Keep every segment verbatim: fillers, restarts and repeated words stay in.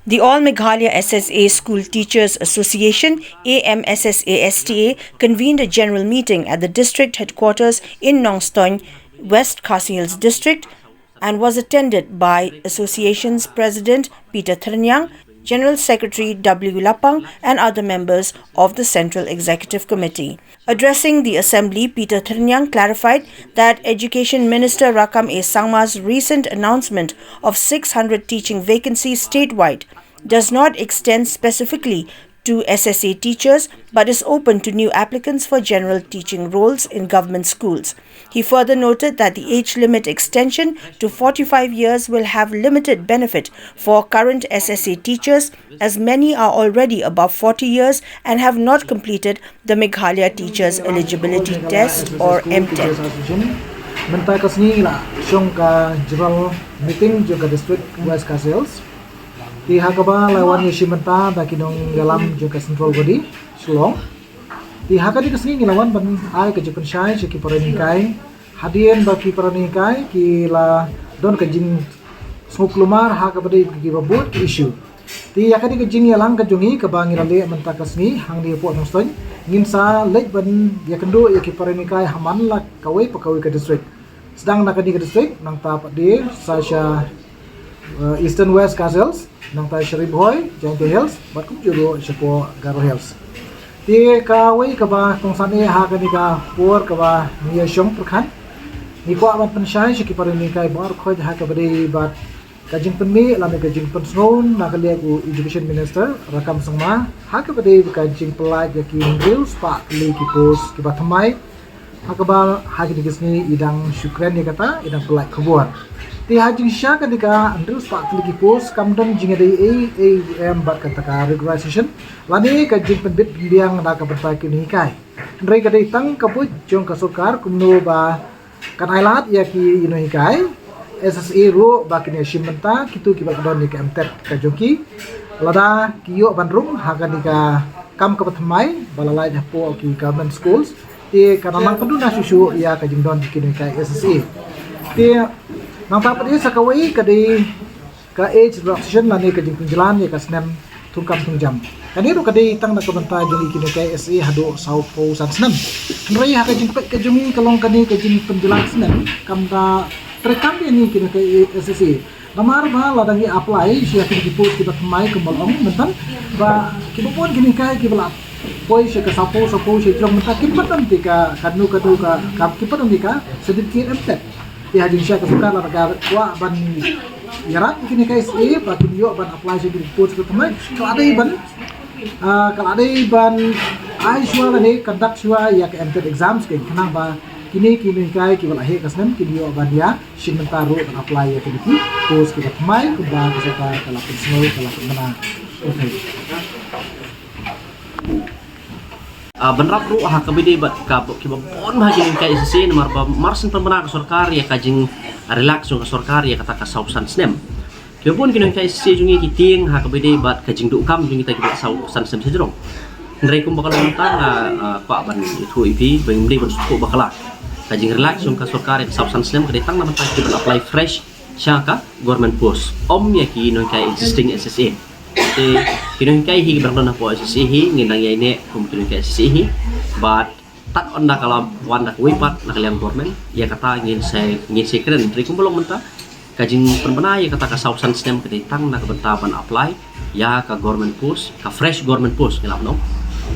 The All Meghalaya S S A School Teachers Association, A M S S A S T A, convened a general meeting at the district headquarters in Nongstoin, West Khasi Hills District, and was attended by association's president Peter Thyrniang, general secretary W Lapang, and other members of the Central Executive Committee. Addressing the assembly, Peter Thyrniang clarified that Education Minister Rakkam A Sangma's recent announcement of six hundred teaching vacancies statewide does not extend specifically to S S A teachers but is open to new applicants for general teaching roles in government schools. He further noted that the age limit extension to forty-five years will have limited benefit for current S S A teachers, as many are already above forty years and have not completed the Meghalaya Teachers Eligibility Test or M TET. Mynta ka sngi la shong ka general meeting jong ka district West Khasi Hills. Te ha kaba la wan ïashim bynta da ki nongïalam jong ka Central Body Shillong. Te ha kane ka sngi ngi la wan ban ai ka jingpynshai sha ki para nonghikai. Hadien ba ki para nonghikai ki la don ka jingsngewkulmar ha kaba dei ki ba bud ki issue. Te ïa kane ka jingïalang ka jong ngi kaba ngi la leh mynta ka sngi hangne hapoh Nongstoin, ngin sa leit ban ïakynduh ïa ki para nonghikai ha man la kawei pa kawei ka district. Sdang na kane ka district, nangta pat de sa sha uh, Eastern West Khasi Hills, nangta sha Ri Bhoi, Jaintia Hills, bad kumjuh ruh shapoh Garo Hills. Te kawei kaba kongsan eh ha kane ka por kaba ngi ïashong pyrkhat, ngi kwah ban pynshai sha ki para nonghikai baroh khoit ha kaba dei bad ka jingpynmih lane ka jingpynsngew na ka liang u Education Minister Rakkam Sangma ha kaba dei ka jingpyllait ïa ki hynriew spah tylli ki post kiba thymmai. Ha kaba ha kine ki sngi i dang shu kren ïa kata, i dang pyllait khubor. Te ha jingshisha kane ka hynriew spah tylli ki post kam don jingïadei ei ei ruh em bad kata ka regularization lane ka jingpynbit pynbiang na ka bynta ki nonghikai. Hynrei ka dei tang ka buit jong ka sorkar kumno ba kan ailad ïa ki nonghikai S S A ruh ba kin ïashim bynta kito kiba la don ïa ka M TET ka jong ki. Lada ki ïoh ban rung ha kane ka kam kaba thymmai ba la lait hapoh ki government schools, te kan nang pynduna shuh shuh ïa ka jingdon jong ki nonghikai S S A. Te nangta pat de sa kawei ka dei ka age relaxation lane ka jingpynjlan ïa ka snem thungkam thungjam. Kane ruh ka dei tang na ka bynta jong ki nonghikai S S A haduh sawphew san snem. Hynrei ha ka jingpeit ka jong ngi ka long kane ka jingpynjlan snem kam da treikam ïa ngi ki nonghikai S S A. Namar ba lada ngi apply sha kine ki post kiba thymmai kumba la ong mynta ba kiba bun ki nonghikai kiba la poi sha ka sawphew sawphew shijrong mynta kim pat don te ka kano kano ka ka kim pat don te ka certificate M TET. Te ha jingshisha ka sorkar lada ka kwah ban ïarap ïa ki nonghikai S S A ba kin ïoh ban apply sha kine ki post kiba thymmai, ka la dei ban ah, ka la dei ban ai shuwa lane conduct shuwa ïa ka M TET exams, khnang ba kine ki nonghikai kiba la heh ka snem kin ïoh ban ïa shim bynta ruh ban apply ïa kine ki post kiba thymmai kumba ka sorkar ka la pynsngew, ka la pynbna. Okay. Ah, bynrap ruh ha kaba ïadei bad ka kiba bun ha ki nonghikai S S A namar ba mar syn pynbna ka sorkar ïa ka jing relax jong ka sorkar ïa kata ka sawphew san snem. Kiba bun ki nonghikai S S A jong ngi ki tieng ha kaba ïadei bad ka jingduh kam jong kita kiba la sawphew san snem shajrong. Hynrei kumba ka long mynta nga, ah, kwah ban ïathuh ïa phi ba ngim dei ban sngewthuh bakla. Ka jing relax jong ka sorkar ïa ka sawphew san snem ka dei tang na bynta kiba la apply fresh sha ka government post, ym ïa ki nonghikai existing S S A. Te ki nonghikai hi kiba dang don hapoh S S A hi ngin dang ïaineh kum ki nonghikai S S A hi. Bad tad ynda ka la wan da kawei pat na ka liang government, ïa kata ngin sa, ngin sa kren. Hynrei kumba long mynta ka jingpynbna ïa kata ka sawphew san snem ka dei tang na ka bynta ban apply ïa ka government post, ka fresh government post ngi lah ban ong,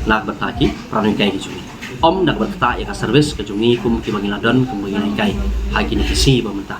na ka bynta ki para nonghikai ki jong ngi. Ym na ka bynta ïa ka service ka jong ngi kum kiba ngi la don kum ba ngi la hikai ha kine ki sngi ba mynta.